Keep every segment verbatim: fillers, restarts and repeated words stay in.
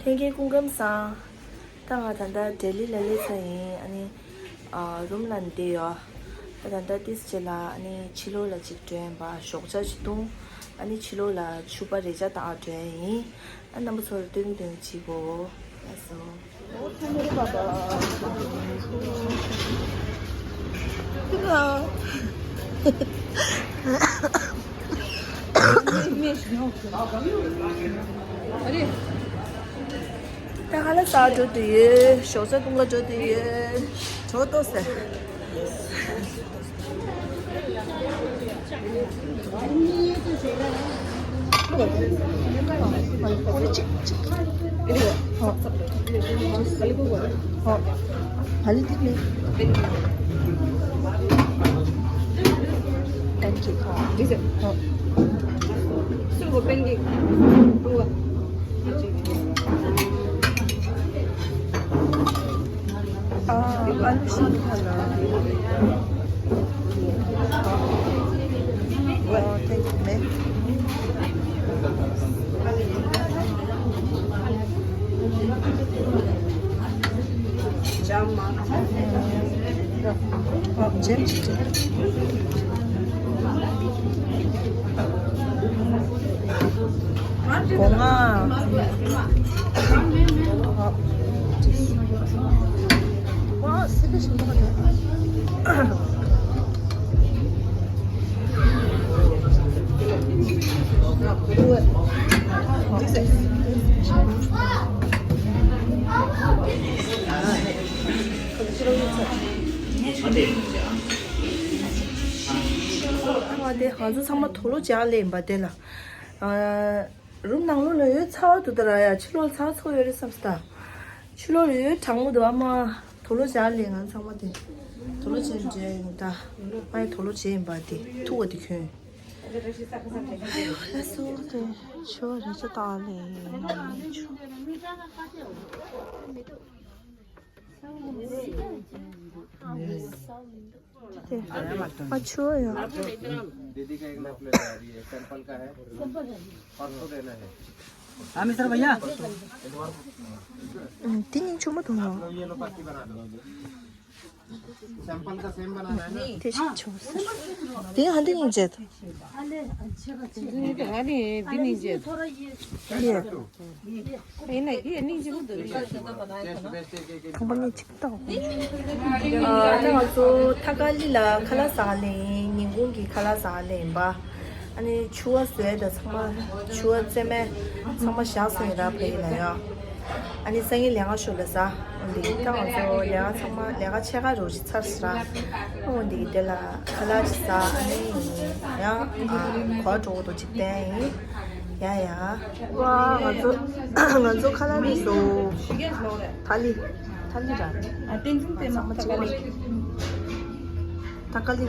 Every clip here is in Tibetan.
ལྷན་རྒྱས་སྐུ་ཁམས་བཟང་། ད་ང་ད་ལྟ་ལྡི་ལི་ལ་སླེབས་ཚར་ཡིན། ཨ་ནི་ཨ་རུམ་ལ་བསྡད་ཡོད། ད་ད་ལྟ་ཏིས་ཅེ་ལ་ཨ་ནི་ཕྱི་ལོགས་ལ་ཅིག་འགྲོ་ཡིན་པ། ཞོགས་ཇ་ཅིག་བཏུང་། ཨ་ནི་ཕྱི་ལོགས་ལ་ཕྱུ་པ་རེ་ཇ་བཏང་འགྲོ་ཡ་ཡིན། ཨ་རྣམ་པ་ཚོར་སྟོན་སྟོན་གྱིས་པོ། ལགས་སོ། ད་ཁ་ལག་ཟ་འགྲོ་དུས་ཡོད། ཞོགས་ཇ་བཏུང་ག་འགྲོ་དུས་ཡོད། གྲོད་ཏོ་ཟེར། ཨ། ཨ་ལུ་ཤིང་ཁ་ལ། ཨོ། ཐེང་ཀྱུ་མེ། ཨོ། ཇེམ་ཅིག་ཅིག་སྒོ་ང་། ཨ། ཨ། སི་པེ་ཤལ་ཁ་རེད། ཨ་མ་དེ་ང་ཚོ་ཚང་མ་དུག་ལོག་སྦྱར་སླེབས་ཡིན་པ་དེ་ལ། ཨ། རུམ་ནང་ལོགས་ལ་ཡོད་ཚ་བ་འདུག་ད་ར་ཡ། ཕྱི་ལོགས་ཚ་བ་ཚོགས་ཡོད་རེད་བསམ་སོང་ད། ཕྱི་ལོགས་ལ་ཡོད་གྲང་མོ་འདུག་ཨ་མ། དུག་ལོག་སྦྱར་སླེབས་ང་ཚང་མ་དེ། དུག་ལོག་སྦྱར་འདྲ་ཡིན་ད། ཨ་ཡ་དུག་ལོག་སྦྱར་ཡིན་པ་དེ་ཐུག་པ་དེ་གྱོན། ཨ་ཡོ་ལགས་སོ་དེ། ཕྱུ་པ་རེ་ཅོ་བཏང་སླེབས་ཡིན། དེ། ཨ་ཆུ་ཡོད། दीदी का एक लाख ले आ रही है, सैंपल का है, परसों देना है। हाँ मिस्टर भैया। དེ་སྙིང་ཆུང་མོ་འདུག་ཡང་། ये लो, बाकी बना दो। सैंपल का सेम बनाना है ना? དེ་ཤིག་ཆུང་ཟེར། དེ་ཧ་འདི་སྙིང་རྗེ་འདུག་ང་ནི་འདི་སྙིང་རྗེ་འདུག་ཡིན་ན་འདི་སྙིང་རྗེ་མོ་འདུག་ཁང་པ་གཉིས་གཅིག་བཏང་། ཨ། ད་ང་ཚོ་ཐ་ཀ་ལི་ལ་ཁ་ལག་ཟ་ལེ་ཡིན། ཉིན་གུང་གི་ཁ་ལག་ཟ་ལེ་ཡིན་པ། ཨ་ནི་ཕྱུ་པ་བཟོས་ད་ཚང་མ། ཕྱུ་པ་རྩེ་མོ་ཚང་མ་བཞག་སོང་ཡིན་ར་ཕ་ཡུལ་ལ་ཡོད། ཨ་ནི་སང་ཉིན་ལས་ཀ་ཤོར་ལ་ཟ། འོ་འདི་ད་ང་ཚོ་ལས་ཀ་ཚང་མ་ལས་ཀ་ཕྱེད་ཀ་རོ་ཅིག་ཚར་སོང་ར། འོ་འདི་དེ་ལ་ཁ་ལག་ཅིག་ཟ། ཨ་ནི་ཡང་ཨ་གོ་འགྲོ་འདུག་ཅིག་བསྟན་ཡིན། ཡ་ཡ། ཝ། ང་ཚོ་ང་ཚོ་ཁ་ལག་རིགས་སུ་ཐ་ལི། ཐ་ལི་ར། ཨ་བསྟན་འཛིན་བསྟན་མ་ཐ་ཀ་ལི། ཐ་ཀ་ལི།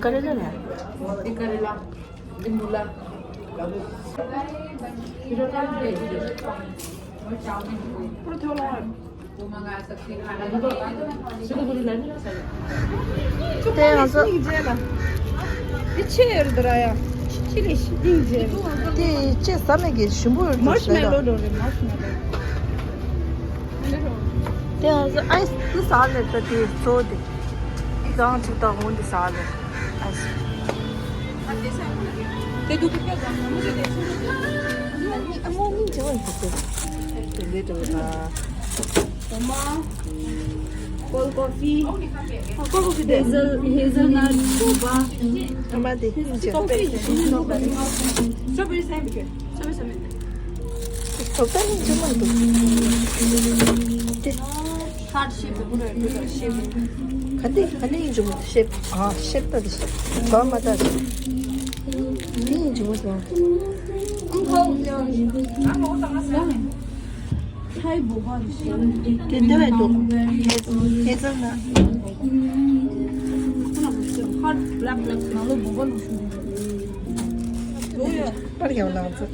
करेला ना? ये करेला, ये मूला। पूरा थोड़ा। དེ་ང་ཚོ། དེ་ཆེ་ཡོད་དོ་ར་ཡ། ཆི་ལི་ཤི་ཏིང་ཇེ། དེ་ཅེ་ཟ་མེད་ཀྱི་ཞིམ་པོ་ཡོད་དོ་མར་ཤི་མེ་ལོ་ཟེར་ད། འགྲོ་རེད། མར་ཤི་མེ་ལོ། དེ་ང་ཚོ་ཨའི་སི་ཟ་ལེ་ད། དེ་གཙོ་བོ་དེ་གང་ཅིག་དང་འོང་དེ་ཟ་ལེ་ཨའི་སི། དེ་དུ་ཀུ་ཀ་གང་མོ་ཟེར་དེ། ཨ་མོ་ནི་ཇོ་ཨན་ཟེར་དེ་ལེ་དྲོ་ད། འོ་མ། Cold coffee. Cold coffee དེ། Hazel, hazelnut, boba. ཨ་མ་དེ་ཨིན་ཇི། Coffee is not bad. Strawberry same because strawberry same. ཐོབ་ཐང་ནི་ཅི་མ་འདུག་དེ། Heart shape དེ་བུ་རེ་བུ་རེ་shape. ག་དེ་ག་ནི་ཨིན་ཇི་མ་shape. ཨ་shape ད་དེ་shape. ག་མ་ད་དེ། ནི་ཨིན་ཇི་མ་ད། ཨང་ཁའོ་ཡང་ཨང་ཁའོ་ད་ང་ས། Thai boba རེད་ཤག་དེ་འདི་བས་འདུག་ཧེ་ཟལ་ནཊ། ཁོ་ན་ཧར་བྷེལེག་བྷེལེག་ནང་ལོགས་བོ་བ་ལུག་ཤུ་རེད། ཡང་ནང་ཚོ།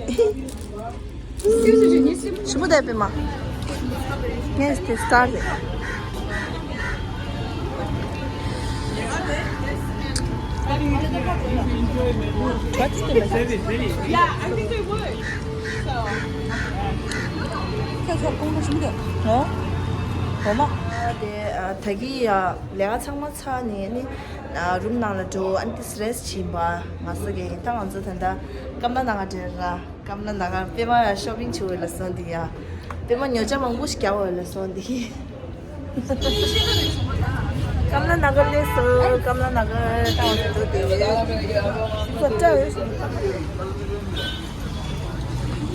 ཞི་མོ་དེ་པད་མ། ངས་དེ་སྟར་རེད། ཨོ། འོ་མ། དེ་ད་གི་ཡ་ལས་ཀ་ཚང་མ་ཚར་ནས་ནི་རུམ་ནང་ལ་འགྲོ། ཨན་ཏིས་རེ་སི་ཊི་བྱིན་པ་ང་ཚོ་གི་ད་ང་ཚོ་ད་ལྟ་ཀམ་ལ་ནང་ང་འདྲེན་ར། ཀམ་ལ་ནང་ང་པད་མ་ཡ་ཤོ་པིང་བྱེད་འོས་ལ་སོང་དེ་ཡ། པད་མ་ཉོ་ཆ་མང་པོ་ཞིག་རྒྱག་འོས་ལ་སོང་དེ། ཀམ་ལ་ནང་ང་སླེབས་སོང་། ཀམ་ལ་ནང་ང་ལྟ་བ་དེ་འགྲོ་དེ། སུ་ཚོ་སྐྲ་འོས་སོང་།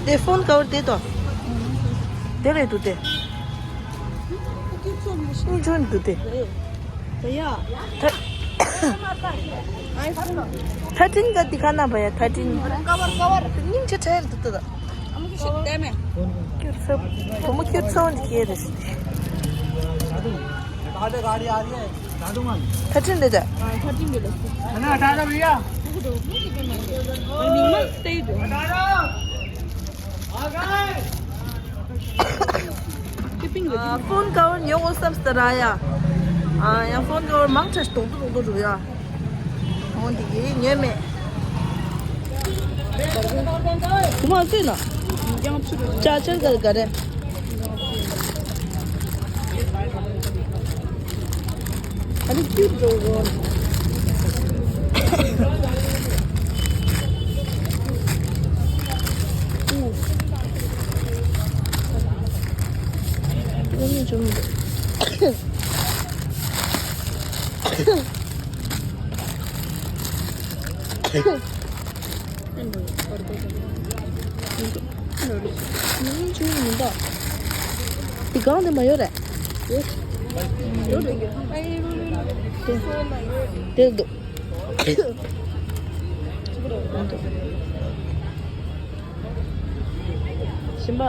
དེ་ཕོན་ཀ་བར་དེ་དོ། དེ་རེད་འདུག་དེ། སྙིང་ཆུང་འདུག་དེ། ད་ཡ། ཐ་ཐ་ཊིན་ག་དེ་ག་ན་བ་ཡ། ཐ་ཊིན། ཀ་བར་ཀ་བར། སྙིང་རྗེ་ཁྲལ་འདུག་ད། ཨ་མ་ཁྱོད་ཤིག་བལྟས་མེད། ཁྱོད་ཚོ་བུ་མོ་ཁྱོད་ཚོ་འདི་སྐྱེས་རེད། ཐ་ཊིན་རེད་ད། ཐ་ཊིན་རེད་ད། མིང་མ་བལྟས་འདུག་ཕོན་ཀ་བར་ཉོ་དགོས་བསམ་སྟེ་ར་ཡ། ཡང་ཕོན་ཀ་བར་མང་དྲགས་རྡོག་རྡོག་རྡོག་རྡོག་རུ་ཡ། འོ་འདི་གི་ཉོས་མེད། དུ་མ་ཟོས་ན། ཅ་ཆར་ག་ག་རེ། ཨ་ནི་ཀྱུར་འགྲོ་འགྲོ། ཨ་ནི་འཇོམས་འགྲོ། འདི་གང་དེ་མ་ཡོད་རེད། ཡོད་རེད། དེ་འདུག་ཞིམ་པ།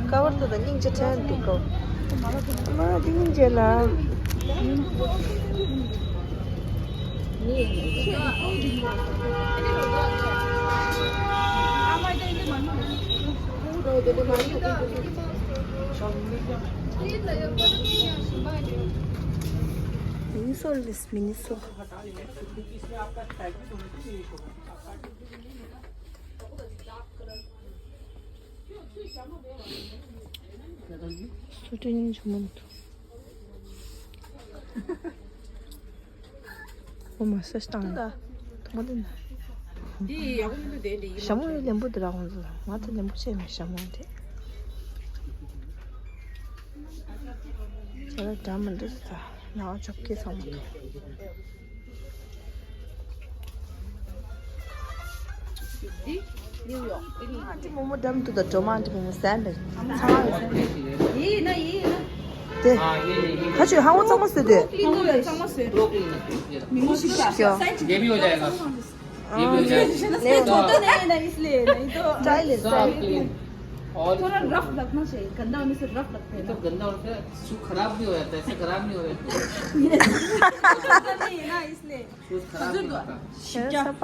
ཀ་བར་དུ་དང་སྙིང་རྗེ་ཕྲན་འདུག་གོ། མ་དེ་སྙིང་རྗེ་ལ། མི་ནི་སོ་ལེས། མི་ནི་སོ། སུ་དྲན་ཡིན་ཆུ་མོ་འདུག་ཨོ་མ་ས་ཞིག་བཏང་ཡོད། ཐོག་མ་དེ་ན། འདི་ཡག་པོ་མི་འདུག་དེ་འདྲ་ཡིན། ཞྭ་མོ་ཡོད་ལེན་པོ་འདི་རག་ང་ཚོ། ང་ཚོ་ལེན་པོ་བྱས་མེད་ཞྭ་མོ་དེ། ཁྱེད་རང་འདྲ་མི་འདུག་ད། ནང་ཆོག་གི་ཚང་མ་ཐོག་འདི་ནིའུ་ཡོག་ཨ་ཅི་མོ་མོ་འགྲམ་དུ་ད་སྒྲོལ་མ་འདི་མོ་མོ་ཟན་པས་ཚང་མ་ཡོད་ཟན། ཡིན་ན་ཡིན་ན། དེ། ཁ་ཆུ་ཧང་བོ་གཙང་མ་བཟོས་དེ། ཧང་བོ་གཙང་མ་བཟོས། མི་མི་ཞིག་ཤ། ये भी हो जाएगा। ये भी हो जाएगा। नहीं, नहीं, इसलिए नहीं तो। चाय ले, चाय। और थोड़ा रफ रखना चाहिए, गंदा होने से रफ लगता है। तो गंदा होने से खराब भी हो जाता है, ऐसे खराब नहीं हो रहा है। नहीं है ना, इसलिए। ཁོ་ཚོས་ཁྱོད་ཚོ་པ།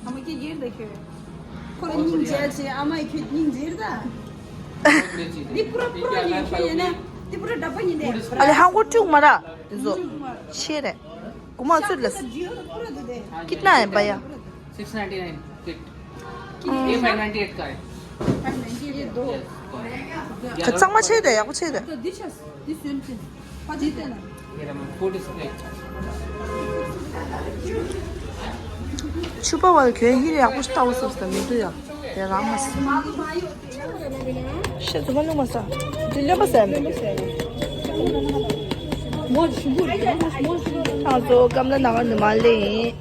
ཨ་མ་ཁྱེད་ཡིན་ད་ཁྱོད། ཁོ་ལ་སྙིང་རྗེ་ཆེ། ཨ་མ་ཁྱོད་སྙིང་རྗེ་ད། འདི་པུ་ར་པུ་ར་ཡིན་ཁྱོད་ཡིན་ན། འདི་པུ་ར་འདྲ་པོ་ཡིན་ད། ཨ་ལེ་ཧང་གོ་ཀྲུག་མ་ར། འདི་ཚོ་ཆེ་རེད། གོ་མ་ཚོད་ལ། कितना है भैया? Six ninety nine kit. ये फाइव नाइन्टी एट का है। ད་གཙང་མ་བྱས་ཏེ་ཡག་པོ་བྱས་ཏེ། འདི་བྱས། འདི་བཟོས་ཏེ། ཕ་འདི་བལྟས་ན། ये रहा food display. ཆུ་པ་བ་གྱོན་ཧི་རེ་ཡག་པོ་ཞིག་ལྟ་བུ་སོབ་སྟེ་མི་འདུག་ཡ། དེ་རང་མ་སི། ཤེས་ཚོ་མ་ལུག་མ་ས། འདི་ལེན་པ་ཟེར་ནས། ང་ཚོ་ཀམ་ལ་ནང་ནི་མ་ལེན།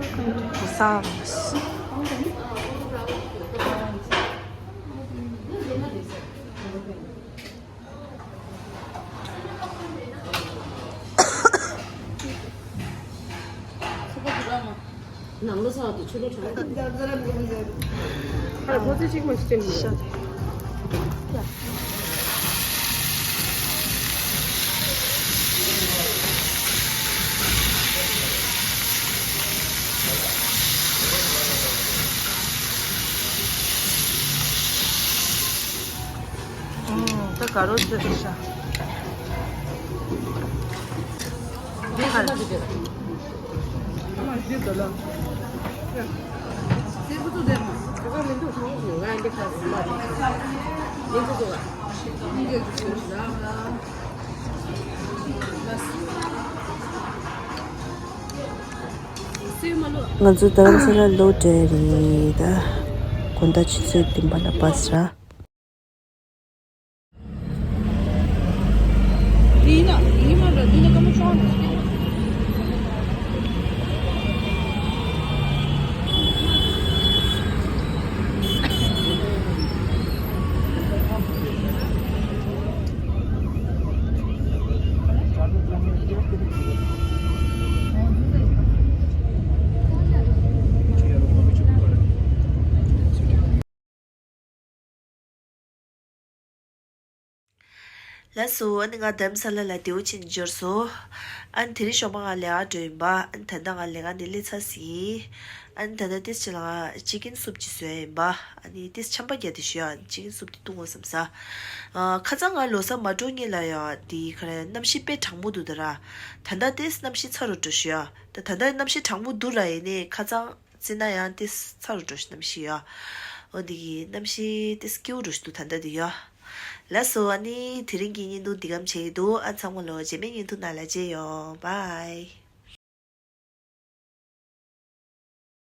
Welcome to Busan. ད་དགའ་རོགས་བཟོས་ཤག་འདི་ཧ་ལ། ང་ཚོ་རྡ་རམ་ས་ལ་ལོག་འགྲོ་ཡ་རེད་ད། དགོང་དག་ཆུ་ཚོད་བདུན་པ་ལ་བྷ་སི་རག་ལགས་སོ། ཨ་ནི་ང་རྡ་རམ་ས་ལ་ལ་དེའུ་ཆེན་འབྱོར་སོང་། ཨ་ནི་དེ་རིང་ཞོགས་པ་ང་ལས་ཀ་འགྲོ་ཡིན་པ། ཨ་ནི་ད་ལྟ་ང་ལས་ཀ་ནས་སླེབས་ཚར་ཟིན། ཨ་ནི་ད་ལྟ་ཏིས་ཅི་ལ་ང་ཅི་ཀིན་སུབ་ཅིག་བཟོས་ཡིན་པ། ཨ་ནི་ཏིས་ཆམ་པ་བརྒྱབ་དེ་ཞུ་ཡ། ཨ་ནི་ཅི་ཀིན་སུབ་དེ་བཏུང་དགོས་བསམ་ས། ཨ་ཁ་སང་ང་ལོ་གསར་མ་འགྲོ་སྔོན་ལ་ཡ་དེ་ག་རེ་གནམ་གཤིས་དཔེ་གྲང་མོ་འདུག་ད་ར། ད་ལྟ་ཏིས་གནམ་གཤིས་ཚ་རུ་འགྲོ་ཞུ་ཡ། ད་ད་ལྟ་གནམ་གཤིས་གྲང་མོ་འདུག་ར། ཡིན་ནའི་ཁ་སང་བརྩིས་ན་ཡང་ཏིས་ཚ་རུ་འགྲོ་ཞུ་གནམ་གཤིས་ཡ། འོ་འདི་གི་གནམ་གཤིས་ཏིས་སྐྱིད་པོ་འགྲོ་ཞུ་འདུག་ད་ལྟ་འདི་ཡ། ལགས་སོ། ཨ་ནི་དེ་རིང་གི་བརྙན་ཐུང་འདི་གམ་བྱེད་ཀྱི་འདུག་ཨ་ཚང་མ་ལོ་རྗེས་མའི་བརྙན་ཐུང་ནང་ལ་མཇལ་ཡོང་། བྷའི།